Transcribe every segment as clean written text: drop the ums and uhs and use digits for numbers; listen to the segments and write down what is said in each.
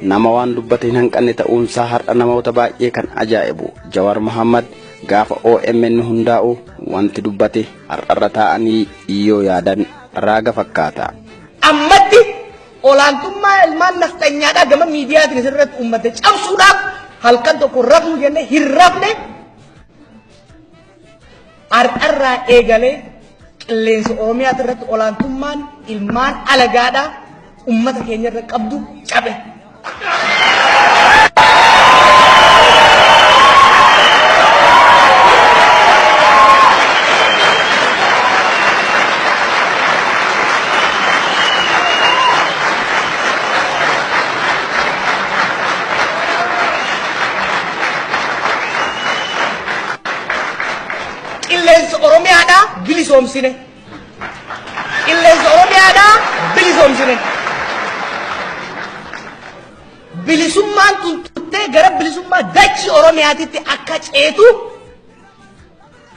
Nama waan dubbate hin hanqanne ta'uunsaa har'a namoota baay'ee kan ajaa'ibu Jawar Mohammed gaafa OMN hundaa'u wanti dubbate har'arra taa'anii yoo yaadan raaga fakkaata. Ammatti olaantummaa ilmaan nafxanyaadhaa gama miidiyaatiin isirratti uummate cabsuudhaaf halkan tokko rafnu jennee hin rafne. Har'arraa eegalee qilleensa Oromiyaati irratti olaantummaan ilmaan alagaadhaa ummata keenya irra qabdu cabe. Qilleensa Oromiyaadhaa bilisoomsine. Qilleensa Oromiyaadhaa bilisoomsine. Bilisummaan tun turtee gara bilisummaa dachii Oromiyaatitti akka ceetu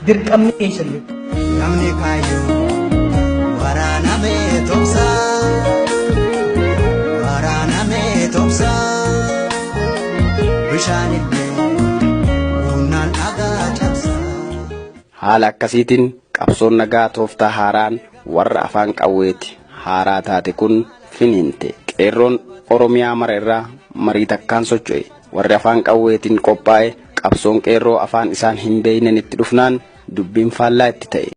dirqamni keessan jechuudha. Namni kaayyoo waraaname tumsa. Waraaname tumsa. Bishaan illee humnaan dhagaa cabsa. Haala akkasiitiin qabsoon nagaa tooftaa haaraan warra afaan qawweeti haaraa taate kun finiinte. Qeerroon Oromiyaa mara irraa marii takkaan socho'e. Warri afaan qawweetiin qophaa'e qabsoon qeerroo afaan isaan hin beeynen itti dhufnaan dubbiin faallaa itti ta'e.